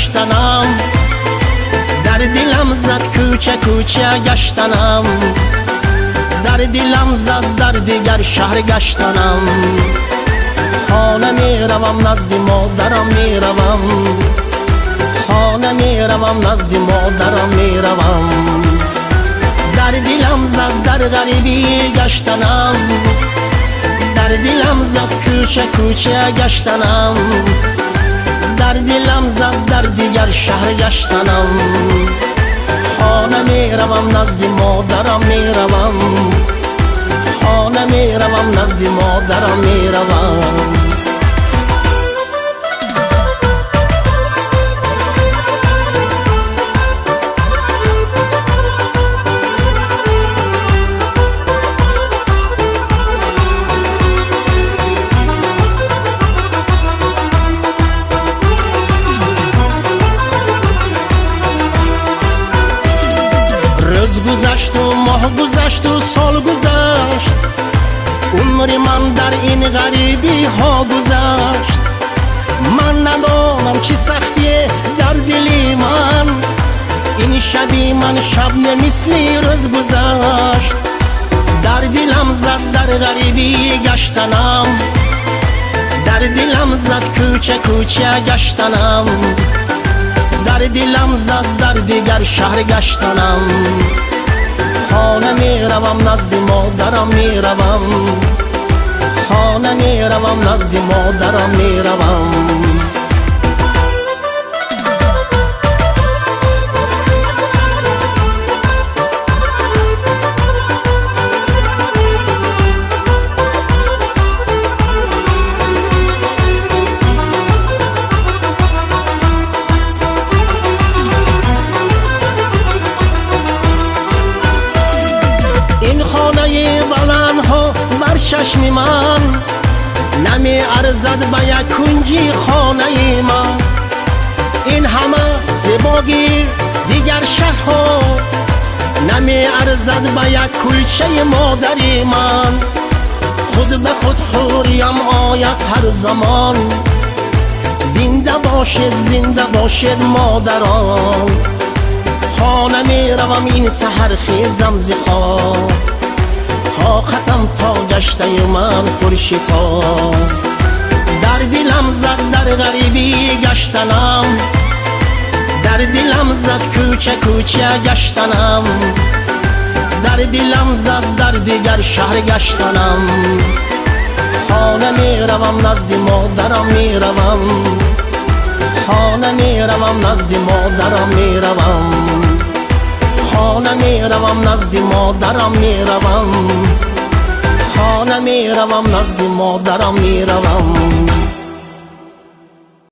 гаштанам, дар дилам зад кӯча кӯча гаштанам, дар дилам зад дар дигар шаҳр гаштанам. Хона меравам, назди модарам меравам, хона меравам, назди модарам меравам. Дар дилам зад дар ғарибӣ гаштанам, дар дилам зад кӯча кӯча гаштанам, дар дилам зад дар дигар шаҳр гаштанам. Хона меравам, назди модарам меравам, хона меравам, назди модарам меравам. Рӯз гузашту моҳ гузашту сол гузашт, умри ман дар ин ғарибиҳо гузашт. Ман надонам чӣ сахтие дар дили ман, ин шаби ман шаб не мисли рӯз гузашт. Дар дилам зад дар ғарибӣ гаштанам, дар дилам зад кӯча кӯча гаштанам, дар дилам зад дар дигар шаҳр гаштанам. Хона меравам, назди модарам меравам, хона меравам, назди модарам меравам. Ин хонаи баландҳо бар чашми ман намеарзад ба як кунҷи хонаи ман. Ин ҳама зебогӣ дигар шаҳрҳо намеарзад ба як кулчаи модари ман. Худ ба худ хӯриям ояд ҳар замон, зинда бошед, зинда бошед модарон. Хона меравам, ин саҳар хезам зи хоб, тоқатам то гаштаи ман пуршитоб. Дар дилам зад дар ғарибӣ гаштанам, дар дилам зад кӯча кӯча гаштанам, дар дилам зад дар дигар шаҳр гаштанам. Хона меравам, назди модарам меравам, хона меравам, назди модарам меравам, хона меравам, назди модарам меравам, хона меравам, назди модарам меравам.